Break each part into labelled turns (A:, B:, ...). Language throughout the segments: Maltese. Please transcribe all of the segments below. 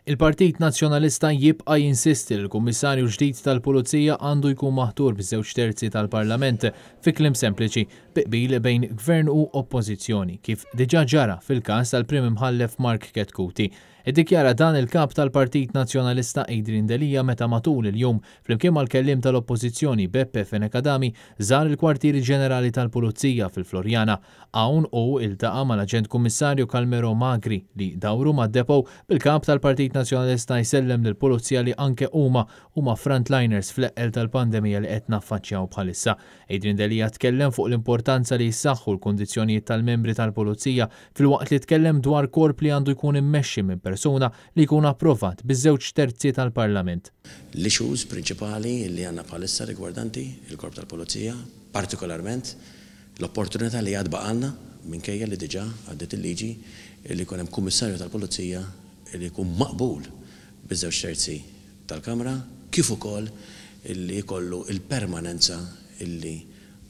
A: Il-Partit Nazzjonalista jibqa' jinsisti li l-Kummissarju ġdid tal-Pulizija għandu jkun maħtur b'żewġ terzi tal-Parlament, fi kliem sempliċi, bi qbil bejn Gvern u Oppożizzjoni, kif diġà ġara fil-każ tal-Prim Imħallef Mark Chetcuti. Iddikjara dan il-Kap tal-Partit Nazzjonalista Adrian Delia meta matul il-jum, flimkien mal-Kelliem tal-Oppożizzjoni Beppe Fenech Adami, żar il-Kwartieri Ġenerali tal-Pulizija fil-Floriana. Hawn hu iltaqa' mal-Aġent Kummissarju Calmero Magri li dawru mad-depot, bil-Kap tal-Partit Nazzjonalista jsellem lill-Pulizija li anke huma huma frontliners fl-eqqel tal-pandemija li qed naffaċċjaw bħalissa. Adrian Delia tkellem fuq l-importanza li jissaħħu l-kundizzjonijiet tal-membri tal-Pulizija filwaqt li tkellem dwar korp li għandu jkun immexxi minn persuna li jkun approvat biż-żewġ terzi tal-Parlament.
B: L-issues prinċipali li għandna bħalissa rigwardanti l-Korp tal-Pulizija, partikolarment L-opportunità li għad baqgħalna, minkejja li diġà għaddiet il-liġi, li jkun hemm Kummissarju tal-Pulizija li jkun maqbul biż-żewġ terzi tal-Kamra, kif ukoll li jkollu l-permanenza li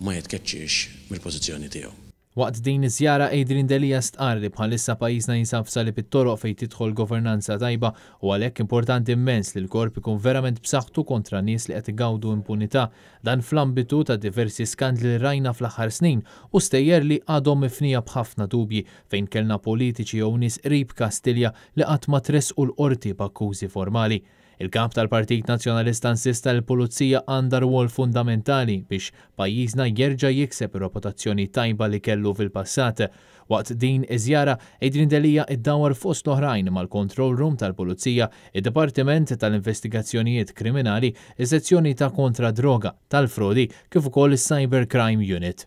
B: ma jitkeċċiex mill-pożizzjoni tiegħu.
A: Waqt din iż-żjara Adrian Delia stqarr li bħalissa pajjiżna jinsab f'salib it-toroq fejn tidħol governanza tajba u għalhekk importanti immens li l-Korp ikun verament b'saħħtu kontra nies li qed igawdu impunità. Dan fl-ambitu ta' diversi skandli li rajna fl-aħħar snin u stejjer li għadhom mifnija b'ħafna dubji fejn kellna politiċi jew nies qrib Kastilja li qatt ma tressqu l-Qorti b'akkużi formali. Il-Kap tal-Partit Nazzjonalista insista li l-Pulizija għandha rwol fundamentali biex pajjiżna jerġa' jikseb ir-reputazzjoni tajba li kellu fil-passat. Waqt din iż-żjara, Adrian Delia iddawwar fost l-oħrajn mal-Control Room tal-Pulizija, id-Dipartiment tal-Investigazzjonijiet Kriminali, is-Sezzjoni ta' Kontra d-Droga, tal-Frodi, kif ukoll is-Cyber Crime Unit.